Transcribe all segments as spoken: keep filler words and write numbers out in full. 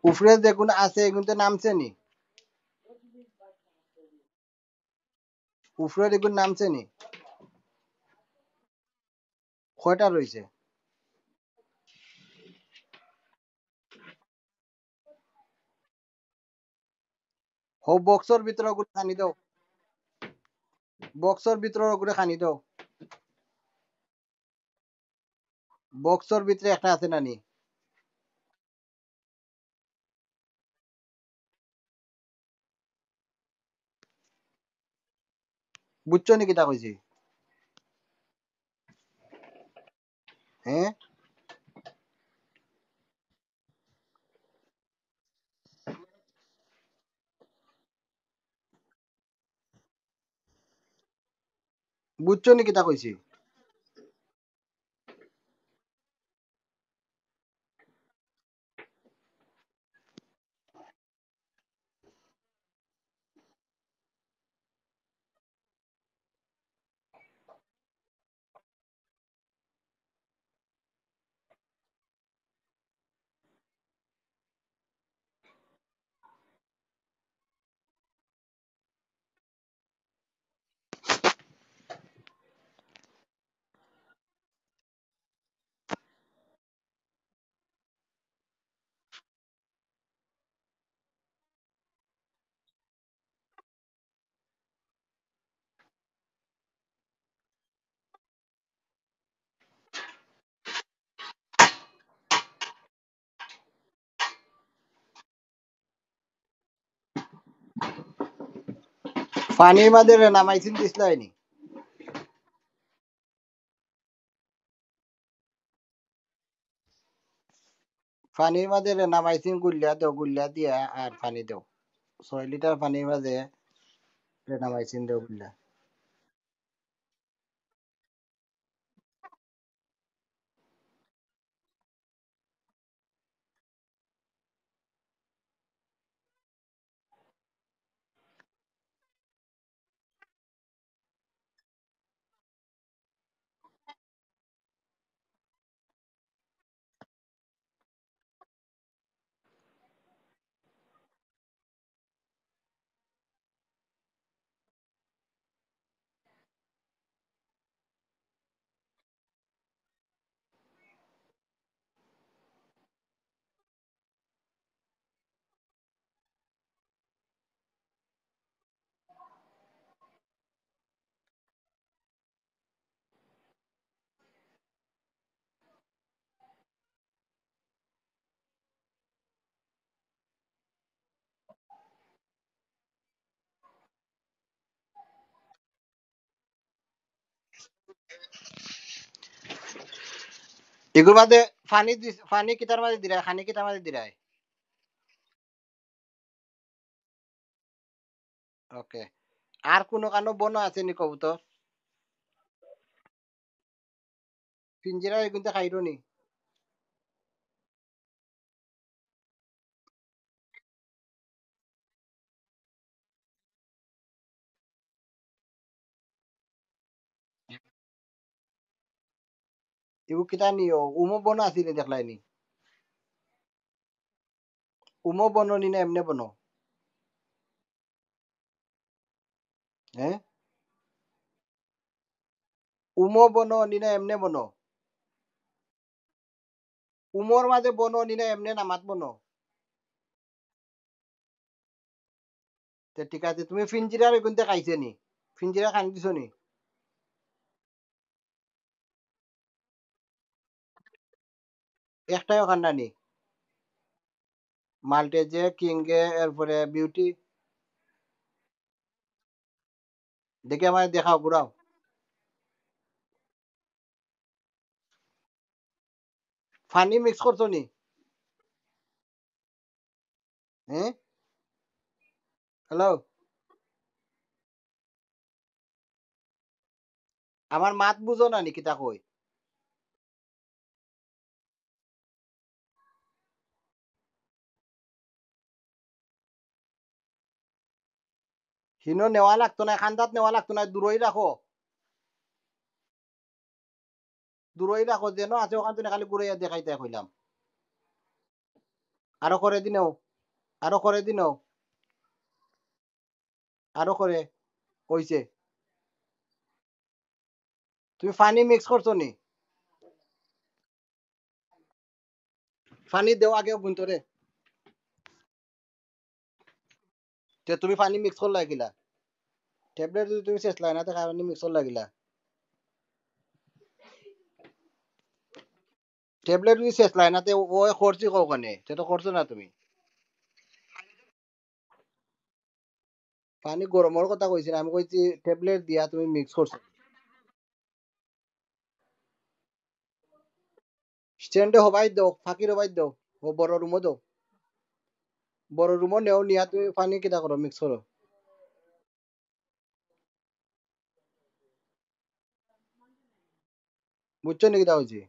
উপরে যেগুন আছে, এগুনতে নামছে নি? উপরে এগুন নামছে নি? কয়টা রইছে? হো, বক্সর ভিতরে ওগুলো খানি দেও। বক্সর ভিতরে ওগুলো খানি দেও। বক্সর ভিতরে একটা আছে নানি? বুঝছো নি কিতা কইছি? হ্যাঁ? বুঝছো নি কিতা কইছি? পানির মাঝে রেনামাইসিন দিছলায় নি? পানির মাঝে রেনামাইসিন গুল্লা দেও, গুল্লা দিয়া আর পানি দেও। ছয় লিটার পানির মাঝে রেনামাইসিন দেও গুল্লা। এগুর মাঝে পানি দিস-, পানি কিতার মাঝে দিরায়, খানি কিতার মাঝে দিরায়? ওকে। আর কোনো কানো বনো আছে নি কবুতর? পিঞ্জিরা এগুনতে খাইরো নি? ইগু কিতা নিও? উমো বনো আছিল দেখলায় নি? উমো বনো নি না এমনে বনো? হ্যাঁ? উমো বনো নি না এমনে বনো? উমোর মাঝে বনো নি না এমনে নামাত বনো? তে ঠিক আছে, তুমি ফিঞ্জিরার এগুনতে খাইছে নি? ফিঞ্জিরা খানি দিছো নি? একটাইও খান্না নি? মাল্টেজে, কিংয়ে, এরপরে বিউটি। দেখি আমারে দেখাও, ঘুরাও। পানি মিক্স করছো নি? হ্যাঁ? হ্যালো? আমার মাত বুঝো না নি কিতা কই? হিনো নেওয়া লাগতো না, খান্দাত নেওয়া লাগতো না, দূরই রাখো। দূরই রাখো, যেন আছে ওখান থেকে খালি ঘুরাইয়া দেখাইতে কইলাম। আরো করে দি নেও, আরো করে দি নেও, আরো করে। অইছে। তুমি পানি mix করছো নি? পানি দেও আগে অগুন্তরে। তে তুমি পানি mix করলায় কিলা? ট্যাবলেট যদি তুমি শেষ লাইনাতে পানি mix করলায় কিলা? ট্যাবলেট যদি শেষ লাইনাতে ও করছি কওখানে, তে তো করছো না তুমি। পানি গরমর কথা কইছি না, আমি কইছি ট্যাবলেট দিয়া তুমি mix করছো। স্ট্যান্ডে হবাই দেও, ফাকির হবাই দেও, ও বড় রুমো দেও। বড় রুমো নেও, নিয়া তুমি পানি কিতা করো, mix করো। বুঝছো নি কিতা কইছি?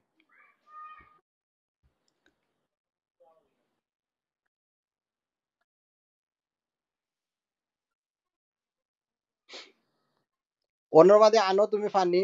অনর বাদে আনো তুমি পানি,